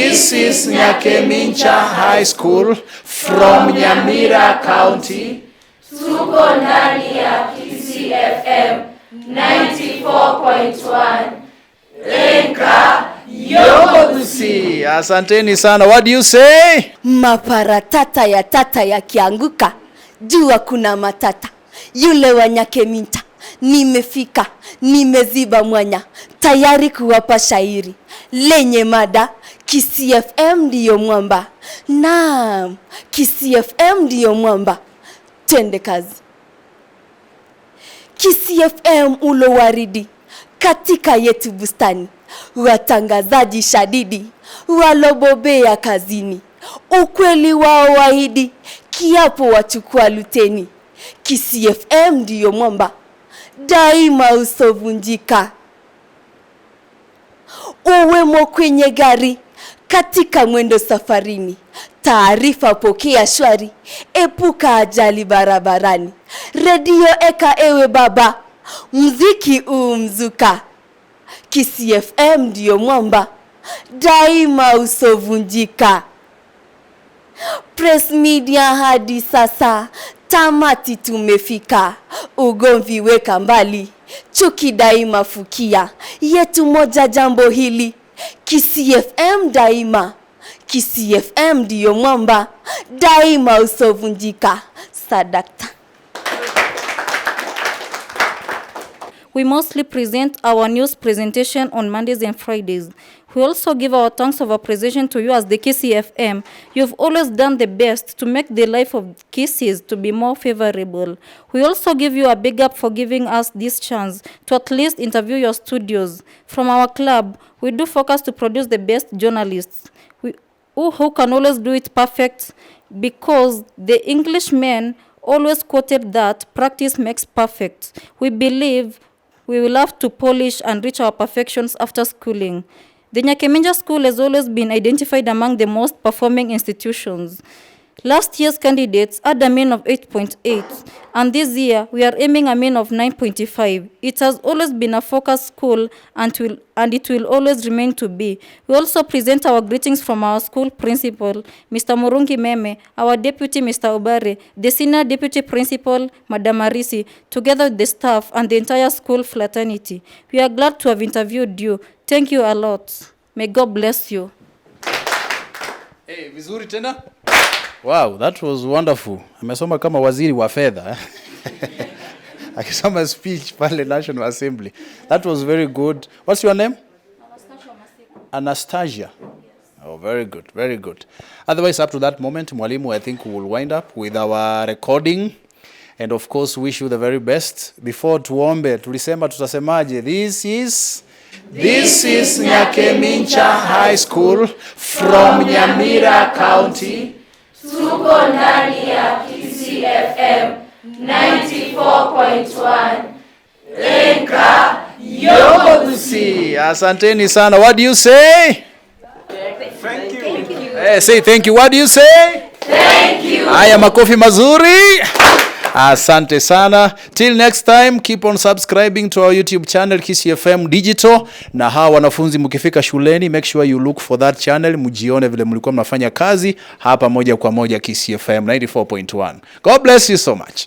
This is Nyakemincha High School from Nyamira County. Tuko ndani ya Kisii FM 94.1. Enka Yobusi. Asanteni sana. What do you say? Maparatata ya tata yakianguka, jua kuna matata. Yule wa Nyakemincha, nimefika, nimeziba mwanya, tayari kuwapa shairi lenye mada Kisii FM ndiyo mwamba. Naam, Kisii FM ndiyo mwamba. Twende kazi. Kisii FM ulo waridi katika yetu bustani, watangazaji shadidi walobobea kazini, ukweli wao waahidi, kiapo wachukua luteni. Kisii FM ndiyo mwamba daima usovunjika. Uwemo kwenye gari, katika mwendo safarini, taarifa pokea shwari, epuka ajali barabarani. Redio eka ewe baba, mziki umzuka. Kisii FM ndiyo mwamba daima usovunjika. Press Media hadi sasa tamati tumefika. Ugomvi weka mbali, chuki daima fukia, yetu moja jambo hili. Kisii FM daima, Kisii FM ndiyo mwamba daima usovunjika. Sadakta. We mostly present our news presentation on Mondays and Fridays. We also give our thanks of appreciation to you as the KCFM. You've always done the best to make the life of Kisiis to be more favorable. We also give you a big up for giving us this chance to at least interview your studios. From our club, we do focus to produce the best journalists who can always do it perfect, because the Englishman always quoted that practice makes perfect. We believe we will have to polish and reach our perfections after schooling. The Nyakemincha School has always been identified among the most performing institutions. Last year's candidates had a mean of 8.8, and this year we are aiming a mean of 9.5. It has always been a focus school and it will always remain to be. We also present our greetings from our school principal, Mr. Murungi Meme, our deputy, Mr. Obare, the senior deputy principal, Madam Arisi, together with the staff and the entire school fraternity. We are glad to have interviewed you. Thank you a lot. May God bless you. Hey, vizuri tena. Wow, that was wonderful. Amesoma kama waziri wa fedha. Akisoma speech pale National Assembly. That was very good. What's your name? Anastasia. Oh, very good, very good. Otherwise, up to that moment, Mwalimu, I think we will wind up with our recording and, of course, wish you the very best. Before tuombe, tulisema tutasemaje? This is Nyakemincha High School from Nyamira County. Tuko ndani ya Kisii FM 94.1. Enka Yobusi. Asanteni sana. What do you say? Thank you. Hey, say thank you. What do you say? Thank you. Haya, makofi mazuri. Asante sana. Till next time, keep on subscribing to our YouTube channel, Kisii FM Digital. Na hawa wanafunzi, mkifika shuleni, make sure you look for that channel, mjione vile mlikuwa mnafanya kazi hapa moja kwa moja Kisii FM 94.1. God bless you so much.